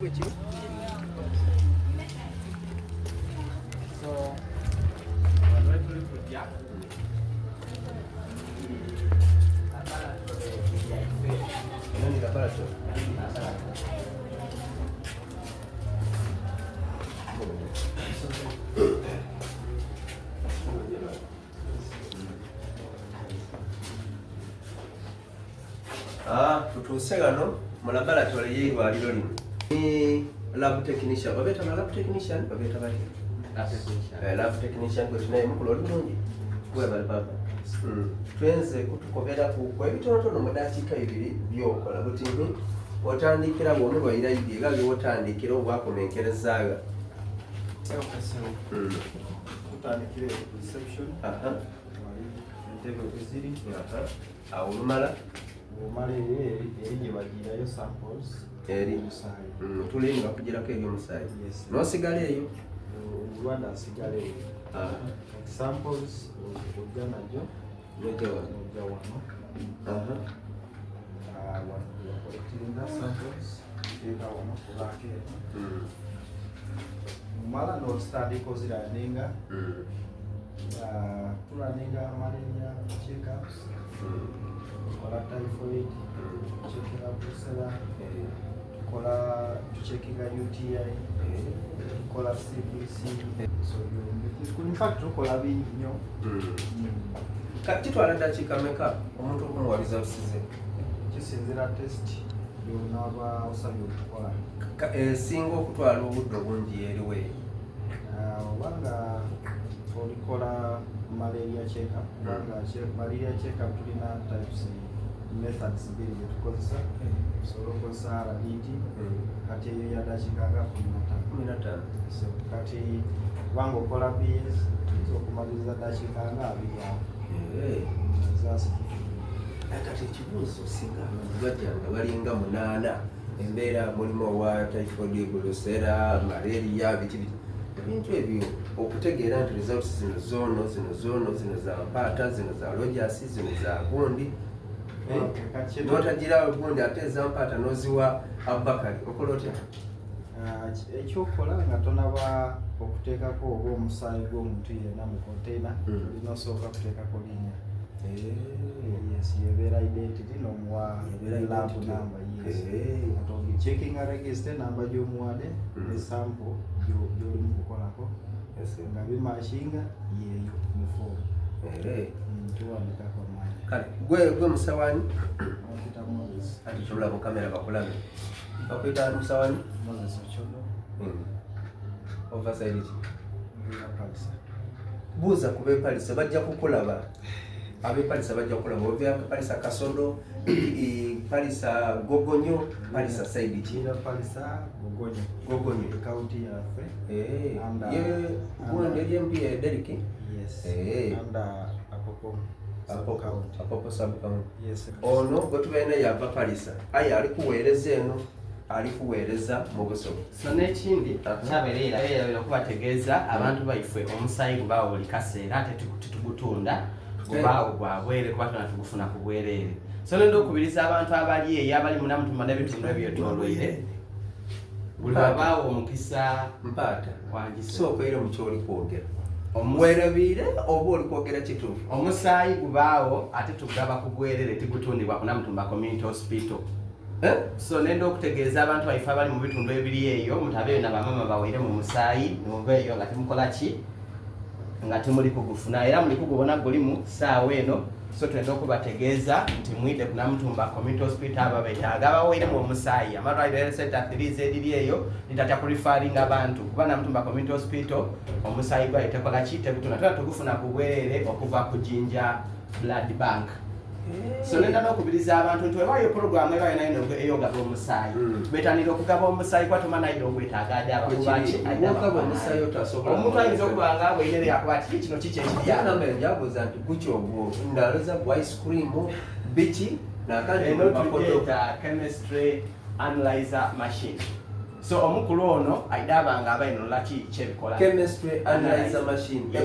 Bwekiri. So, wano wetuli kujja laboratory yaife. Eno ni laboratory. Ah, tutuuse ghano mu laboratory y'eirwaliro lino. Ni lab technician, babeeta ba lab technician, babeeta batya? Lab technician. Eh, lab technician gwe tunaye mukulu oli bulungi? Webale papa. Twenze kutukoberaku ku ebitonotono mu dakiika ibiri by'okola buti nti otandikira bw'omulwaire aidye gha gh'otandikira obwakomenkereza gha. Tutandikire ku reception. Aha. Wali entebe weziri. Aha. Awo olumala Bw'omala eri eri gye bagiirayo samples Eri. omusaayi. Tuli nga bakugirako eby'omusaayi. Yes. N'osigala eyo. Omulwadde asigala eyo. Aha. Kati samples ojja najo N'ojja wano. n'ojja wano. Aha. Ah, wano bacollectinga samples teeka wano ku rack eno. Omala n'otandika ozirunninga. Ah, turunninga malaria checkups, tukola typhoid, tucheckinga brucella, tukola tucheckinga UTI, tukola CBC. So you, in fact tukola bingi nnyo. Kitwala ddakiika meka omuntu okumuwa results ze? Kisinzira test gy'onaaba osabye okukola. Esinga okutwala obudde obungi eriwo eyo? Ah, obanga olikola malaria checkup, kubanga malaria checkup tulina types methods bbiri zetukozesa. Osobola okukozesa RDT, kati eyo ya dakiika nga 15. 15. So kati kubanga okola BS oyinza okumaliriza dakiika nga 20 awo. Zasi. Kati ekibuuzo, singa abantu bajja nga balinga munaana, embeera mulimu owa typhoid, brucella, malaria, biki biki, ebintu ebyo okutegeera nti results zino zoono, zino zoono, zino za mpaata, zino za Rogers, zino za gundi, eh? Okay, kati N'otagira gundi ate eza mpaata n'oziwa Abubakari, okola otya? Ah, ekyokola nga tonaba okuteekako oba omusaayi gw'omuntu yenna mu container, olina osooka kuteekako linnya. Yes, yebeera identity n'omuwa Yebeera lab identity. number, yes. Kati ogicheckinga register namba gy'omuwadde ne sample gy'oli mu kukolako nga bimatchinga yeeyo mu form. Tuwandikako amanya. Kale gwe musawani? Bampita Moses. Ati tunula mu kamera bakulabe. Bakwita musawani? Moses Ochodo. Ova side ki? Nviira Palisa. Buuza ku b'e Palisa bajja kukulaba. Ab'e Palisa bajja kukulaba. Ova Palisa Kasodo, Palisa Gogonyo, Palisa side ki? Nviira Palisa Gogonyo. Gogonyo. County yaffe. Ye gundi eri MP Derrick? Yes. Under Apopo Apopo, sub-county. Apopo sub-county. Yes. Ono gwe tubeera yava Palisa, aye ali kuweereza eno, ali kuweereza mu Busoga. So n'ekindi Aha. kyabeera era okubategeeza abantu baife, omusaayi gubaawo buli kaseera ate tetugutunda, gubaawo gwa bwere kuba tona tugufuna ku bwereere. So nenda okubiriza abantu abali eyo abali munamutumba n'ebitundu ebyetooloire, buli wabaawo omukisa Mpaata. Wangise. Sooka era mu ky'oli kwogera. Weerabiire oba oli kwogera kituufu? Omusaayi gubaawo ate tugaba ku bwerere, tigutundibwa ku Namutumba Community Hospital. Eh? So nenda okutegeeza abantu baife abali mu bitundu ebiri eyo, mutabeeyo na bamama baweire mu musaayi, nimuva eyo nga timukola ki, nga timuli kugufuna era muli kugubona gulimu saawa eno. So twenda okubategeeza nti mwide ku Namutumba Community Hospital, abo betaaga baweiremu omusaayi. Amalwaliro health center 3 ediri eyo litatya kureferringa abantu kuba Namutumba Community Hospital omusaayi gwayo tekola ki, tegutunda, tuna tugufuna ku bwerere okuva ku Jinja Blood Bank. So nenda n'okubiriza abantu nti webaayo programu ebayo nayo ey'ogaba omusaayi, betanira okugaba omusaayi kuba tomanayo ogwetaaga ade abakuba ki, adde Bw'ogaba abakuba omusaayi otasobola omuntu ayinza okuba nga abweinere yakuba ati kino kiki ekiri awo?" Namba njabuuza nti guki ogwo, ndaloza gwa ice cream biki nakandi. Eno tugyeta chemistry analyzer machine. So omukulu ono aide abanga aba enola ki kyebikola. Chemistry analyzer machine. Yes.